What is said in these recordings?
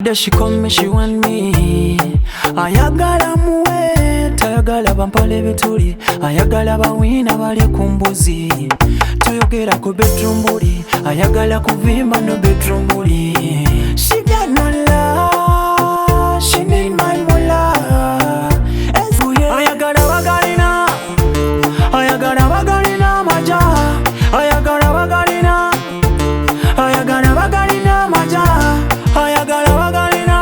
She call me, she want me. Ayagala muwe, tayagala bampala ebituli, ayagala bawina bali ku mbuzi. Toyogera ku bedroom buli, ayagala kuvimba no bedroom buli. She got no love, she need my moolah. Ayagala bagalina, ayagala bagalina amaja, ayagala bagalina, ayagala bagalina amaja, ayagala bagalina,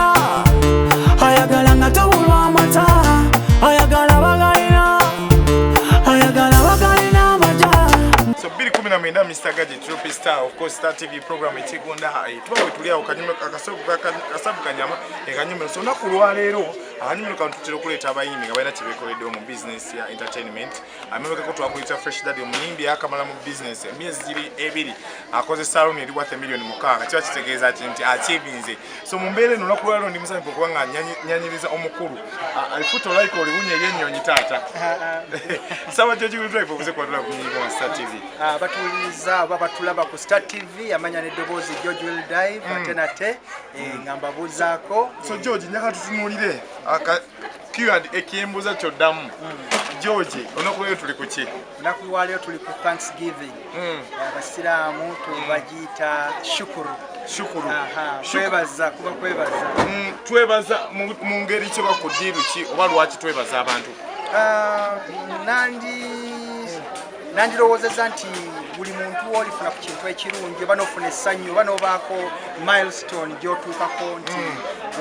ayagala nga tobulwa amata, ayagala bagalina, ayagala bagalina amaja. So 2019, Mr Gadget, Tropi Star, of course Star TV program ekigonda. Tuba we tuli awo kasavu kanyama ekanyumiro. So olunaku lwaleero akanyumiro kano tutera okuleeta abayimbi nga balina kyebekoleddewo mu business ya entertainment. Amabegako twakuyita Fresh Daddy, omuyimbi akamala mu business emyezi giri 2, akoze salon eri worth miliyoni 6. Kiba kitegeeza ki nti achievinze. So mu mbeera eno, olunaku lwaleero ndi musanyufu okuba nga nyanyiriza omukulu alifuta olayika oliwunya eryennyonyi, taata Saba George Will Drive obuze kwatula ku nyingi wa Star TV. Batuwuliriza oba batulaba ku Star TV, amanya n'eddoboozi George Will Dive, ate nate nga mbabuuzaako. So George, njagala tutunuulire aka Q&A, kyembuuza kyoddamu. George, olunaku lwaleero tuli ku ki? Olunaku lwaleero tuli ku Thanksgiving. Abasiraamu tubagiyita shukuru. Shukuru. Aha, kwebaza, kuba kwebaza. Twebaza mu ngeri ki oba ku ddiiru ki oba lwaki twebaza abantu? Ah, nandirowoozezza nti buli muntu woolifuna ku kintu ekirungi oba n'ofuna essanyu oba n'obaako milestone gy'otuukako nti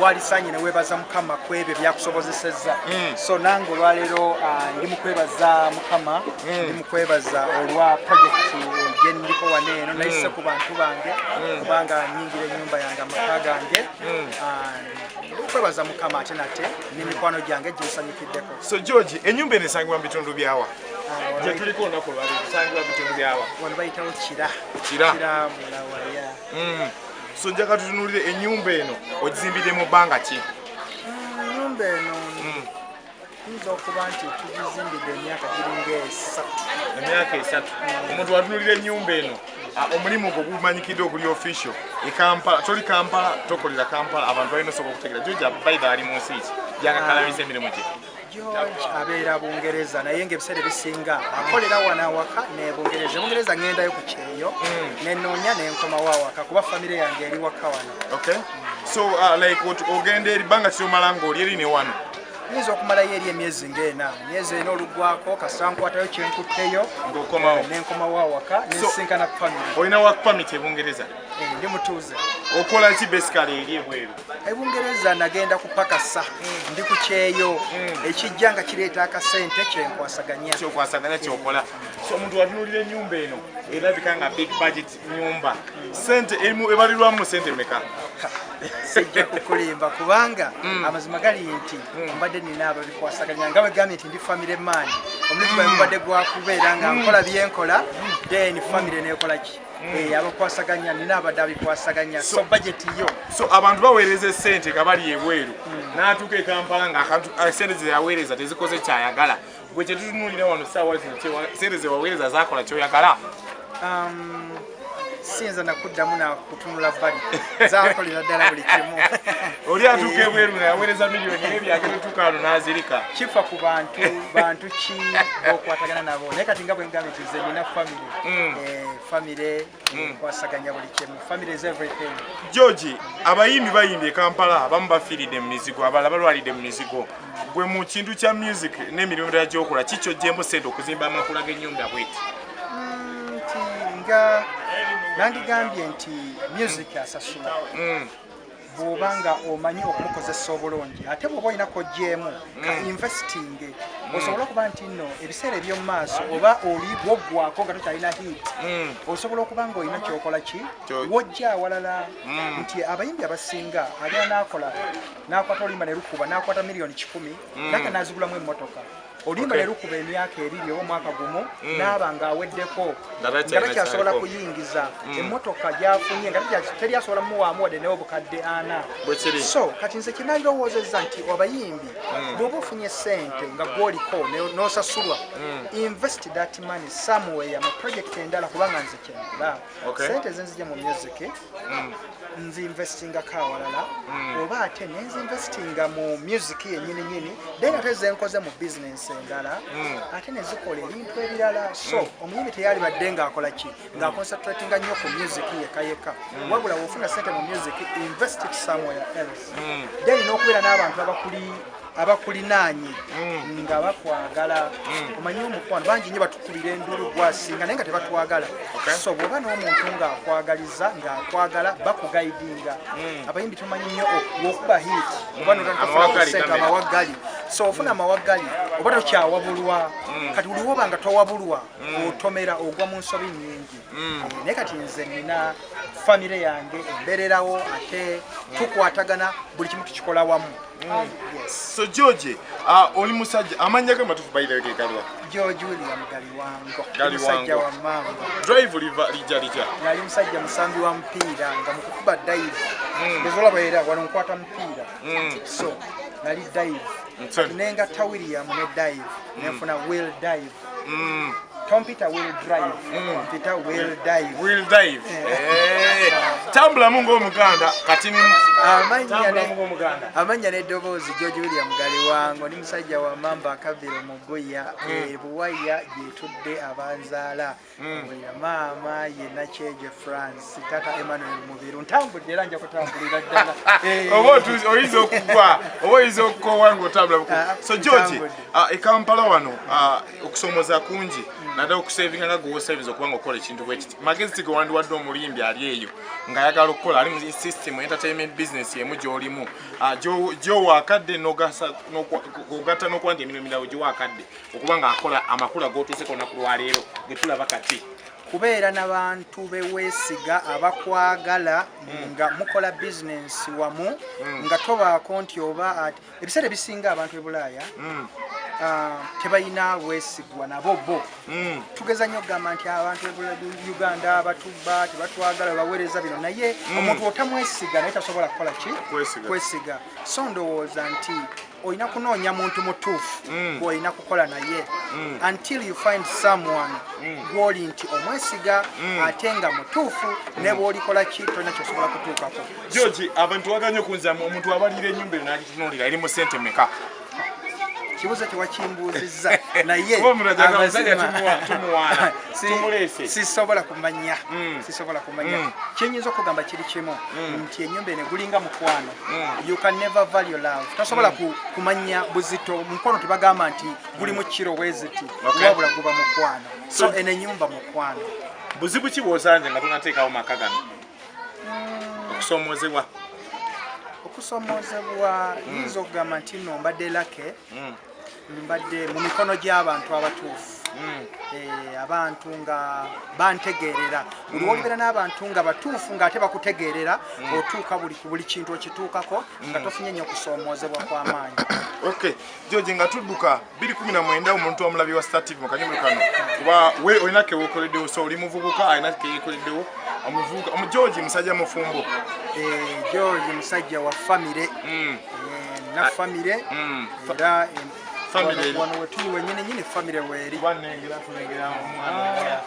walisanye ne weebaza Mukama ku ebyo byakusobozesezza. So nange olwaleero ndi mu kwebaza Mukama, ndi mu kwebaza olwa project gye ndiko wano eno. Nayise ku bantu bange kubanga nyingira ennyumba yange, amaka gange. Ndi mu kwebaza Mukama ate nate n'emikwano gyange ginsanyukiddeko. So George, ennyumba eno esangibwa mu bitundu byawa gye tuliko olunaku olwaleero? Esangibwa mu bitundu byawa? Wano bayitawo Kira. Kira. Kira Mulawaya. So njagala tutunuulire ennyumba eno, ogizimbidde mu bbanga ki? Ennyumba eno tuyinza okuba nti tugizimbidde emyaka giringa 3. Emyaka 3. Omuntu watunulira ennyumba eno, omulimu gwo gumanyikiddwa oguli official e Kampala, toli Kampala, tokolera Kampala, abantu balina osobola okutegera George baitha ali mu nsi ki gyakakalabisa emirimu gye? George abeera Bungereza, naye ngaebiseera ebisinga akolera wano awaka ne Bungereza. Bungereza ŋŋendayo ku kyeyo nenoonya nenkomawo awaka kuba famire yange eri waka wano. Okay, so like ogenda eri bbanga kiromala ng'oli eri ne wano? Nyinza okumalayo eri emyezi ng'ena. Emyezi 4 oluggwako, kasita nkwatayo kyenkutteyo Ng'okomawo. Nenkomawo awaka nensinkana famire. Olina work permit e Bungereza? Ndi mutuuze. Okola ki basically eri ebweru? Ebungereza nagenda kupakasa, ndi ku kyeyo, ekijja nga kireeta akasente kyenkwasaganya. Kyokwasaganya kyokola. So omuntu watunulira ennyumba eno, erabika nga big budget nyumba, sente erimu ebalirwamu sente meka? Sijja kukulimba kubanga amazima gali nti mbadde nina ababikwasaganya. Nga bwegambye nti ndi family man, omulimu gwange gubadde gwakubeera nga nkola byenkola, then family nekola ki. Abakwasaganya nina abadde abikwasaganya, so budget yo. So abantu baweereza esente nga bali ebweru, n'atuuka e Kampala nga sente zeyaweereza tezikoze kyayagala. Gwe kyetutunuulira wano saawa zino, sente zewaweereza zakola kyoyagala? Siyinza nakuddamu nakutunula bbali, zakolera ddala buli kimu. Oli atuuka ebweru nayaweereza miliyoni ebyagenda otuuka wano n'azirika. Kifa ku bantu, bantu ki bokwatagana nabo. Naye kati nga bwe ngambye nti nze nina family, family nkwasaganya buli kimu. Family is everything. George, abayimbi bayimbye e Kampala, abamu bafiiridde mu mizigo, abalala balwalidde mu mizigo. Gwe mu kintu kya music n'emirimu ddala gyokola, kikyo gyemu sente okuzimba amakula g'ennyumba bweti? Nti nga nandigambye nti music asasula bw'oba nga omanyi okumukozesa obulungi, ate bw'oba olina kojjeemu ka investing, osobola okuba nti nno ebiseera eby'omu maaso oba oli bwoggwako nga tokyalina hit, osobola okuba nga olina kyokola ki wojja awalala. Nti abayimbi abasinga agenda n'akola n'akwata oluyimba ne lukuba n'akwata miliyoni 100 nate n'azigulamu emmotoka. Oluyimba ne lukuba emyaka 2 oba omwaka gumu, naaba ng'aweddeko, nga takyasobola kuyingiza emmotoka gy'afunye, nga teri asobola muwaamu wadde naye obukadde 40. So kati nze kyenalirowoozezza nti abayimbi, bw'oba ofunye ssente nga gwoliko n'osasulwa, invest that money somewhere mu project endala, kubanga nze kyenkola, sente zenzija mu music nzinvestingako awalala, oba ate nenzinvestinga mu music yenyini nyini, then ate zenkoze mu business endala, ate nezikola ebintu ebirala. So omuyimbi teyali badde ng'akola ki, ng'aconcentratinga nnyo ku music yekka yekka, wabula wofuna sente mu music, invest it somewhere else. Then n'okubeera n'abantu abakuli abakulinaanye nga bakwagala. Omanyi omukwano, bangi nnyo batukubira endulu gwasinga, naye nga tebatwagala. So bw'oba n'omuntu ng'akwagaliza, ng'akwagala, bakuguidinga. Abayimbi tumanyi nnyo wokuba hit oba Amawagali. notandika amawagali. So ofuna amawagali oba tokyawabulwa. Kati buli woba nga towabulwa, otomera, ogwa mu nsobi nnyingi. Naye kati nze nina famire yange embeererawo, ate tukwatagana, buli kimu tukikola wamu. Yes. So George, oli musajja, amannya ge matuufu by the way gegalwa? George William Galiwango. Galiwango. Musajja wa mamba. Drive liva lijja litya? Yali musajja musambi wa mupiira, nga mukukuba dive ezolaba, era wano nkwata mupiira. So nali dive. Kati nengatta William ne dive, nenfuna Will Dive. Tompita Will Drive, mpita Will Dive. Will Dive. Eh, tambulamu ng'omuganda kati ni tambulamu ng'omuganda. Amannya n'eddoboozi, George William Galiwango, ndi musajja wa mamba, akaviro muguya ebuwaya gyetudde abanzaala. Wulira, maama ye Nakyeje France, tata Emmanuel Mubiru. Ntambudde era nja kutambulira ddala. Oba oyinza okugwa oba oyinza okukoowa ng'otambula. Ah, So George, ntambudde. E Kampala wano, okusoomoza kungi, naddala okusavinga nga gwewosavinza okuba nga okola ekintu bwe kiti. Magezi ti gewandiwadde omuyimbi ali eyo ng'ayagala okukola, ali mu system entertainment business emu gy'olimu, gy'owa akadde ogatta n'okuba nti emirimu emirala giwa akadde okuba ng'akola amakula g'otuuseko olunaku lwaleero ge tulaba kati? Kubeera n'abantu beweesiga, abakwagala, nga mukola bizinensi wamu, nga tobaako nti oba ebiseera ebisinga abantu e Bulaaya tebalina bwesigwa nabo bo. Tugeza nnyo okugamba nti abantu e Uganda batubba, tebatwagala, baweereza bino, naye omuntu otamwesiga naye tasobola kukola ki? Kwesiga. Kwesiga. So ndowooza nti olina kunoonya muntu mutuufu gw'olina kukola naye, until you find someone gw'oli nti omwesiga ate nga mutuufu, ne bw'olikola ki tolina kyosobola kutuukako. George, abantu waganye okunzamu, omuntu abalira ennyumba eno n'agitunuulira, eri mu sente meka? Kibuzo tewakimbuuzizza, naye Kuba omuntu ajagala omusajja tumuwaana, tumuleese. Sisobola kumanya, sisobola kumanya. Kyenyinza okugamba kiri kimu, nti ennyumba eno egulinga mukwano. You can never value love. Tosobola kumanya buzito mukwano. Tebagamba nti guli mu kiro bweziti, wabula guba mukwano. So eno ennyumba mukwano. Buzibu ki bw'osanze nga tonateekawo maka gano, okusomoozebwa? Okusomoozebwa, nyinza okugamba nti nno mbadde lucky, mbadde mu mikono gy'abantu abatuufu. Abantu nga bantegeerera. Buli wolibeera n'abantu nga batuufu ng'ate bakutegeerera, otuuka buli ku buli kintu okituukako nga tofunye nnyo okusoomoozebwa kw'amaanyi. Okay, George, nga tudduka, 219 omuntu omulabi wa Star TV mu kanyumiro kano, kuba we olina keweekoleddewo, so oli muvubuka alina keyekoleddewo, omuvubuka George musajja mufumbo? George musajja wa famire. Na famire era Famire eri- wano wetuli wenyini nyini famire weeri. Kuba nnengera, tulengera omwana.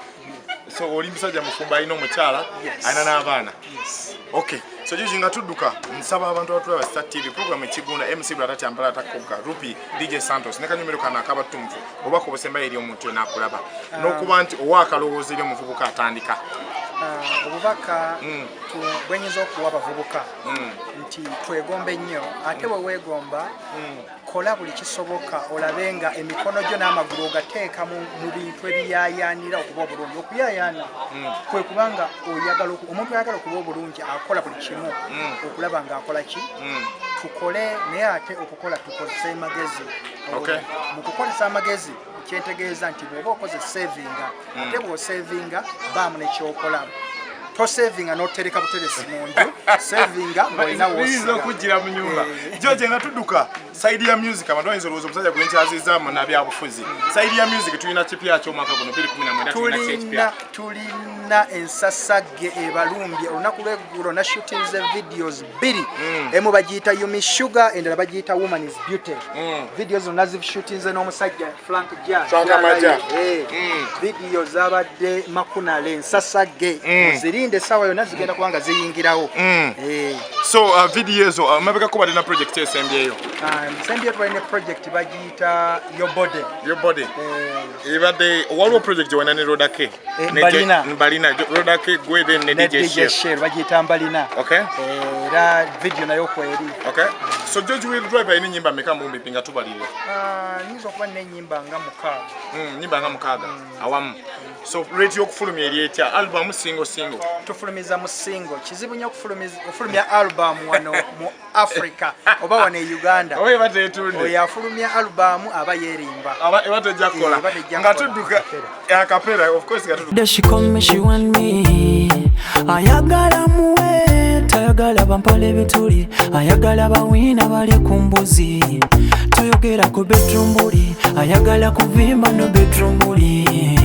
So oli musajja mufumbo, alina omukyala? Yes. Alina n'abaana? Yes. Okay, so George, nga tudduka, nsaba abantu abatulaba Star TV program Ekigunda, MC Bwatati Ampala Takobwa Rupi, DJ Santos ne kanyumiro kano akabatumfu, oba kubusembayo eri omuntu yonna akulaba, n'okuba nti owa akalowoozo eri omuvubuka atandika. Obubaka bwenyinza okuwa abavubuka nti twegombe nnyo, ate bwe weegomba, kola buli kisoboka olabe nga emikono gyo n'amagulu ogateeka mu bintu ebiyaayaanira okuba obulungi. Okuyaayaana kwe kubanga oyagala omuntu ayagala okuba obulungi akola buli kimu okulaba ng'akola ki. Tukole, naye ate okukola tukozese magezi. Mu kukozesa amagezi kyentegeeza nti bw'oba okoze savinga, ate bw'osavinga baamu nekyokola. Tosavinga n'otereka buteresi mu nju, savinga ng'olina Biyinza wosiga. okujjira mu nyumba. George, nga tudduka side ya music, abantu bayinza olowooza omusajja gwe nkyaziza mu nabyabufuzi. Side ya music, tulina kipya ky'omwaka guno 2019? Tulina ki ekipya? Tulina ensasagge ebalumbye. Olunaku lweggulo nashootinze videos bbiri. Emu bagiyita Yumi Sugar, endala bagiyita Woman Is Beauty. Video zonna zishootinze n'omusajja Frank Ja. Frank Amaja. Eh, video zabadde makunale, ensasagge. Muzirinde, essaawa yonna zigenda kuba nga ziyingirawo. Eh. So video ezo, mabegako badde na project esembyeyo. Sembyeyo tubalina project bagiyita Your Body. Your Body. Eh, Ebadde waliwo project gyewalina ne Rodake. Eh, Mbalina. Mbalina, Rodake gwe, then ne ne DJ DJ Chef. Shell, bagiyita Mbalina. Era video nayo kweri. Okay, so George Will Driver alina enyimba meka mumbi nga tubalirira? Ah, nyinza okuba nina ennyimba nga 6. Nyimba nga 6 awamu. So rate y'okufulumya eri etya? Album, single, single? Tufulumiza mu single. Kizibu nnyo okufulumya album wano mu Africa oba wano e Uganda. Oba eba tetunde. Oyo afulumya album aba yeerimba. Aba eba tejja kukola. Eh, eba tejja Nga kukola. tudduka acapella, of course, nga tudduka. She call me, she want me. Ayagala muwe, tayagala bampala ebituli, ayagala bawina bali ku mbuzi. Toyogera ku bedroom buli, ayagala kuvimba no bedroom buli.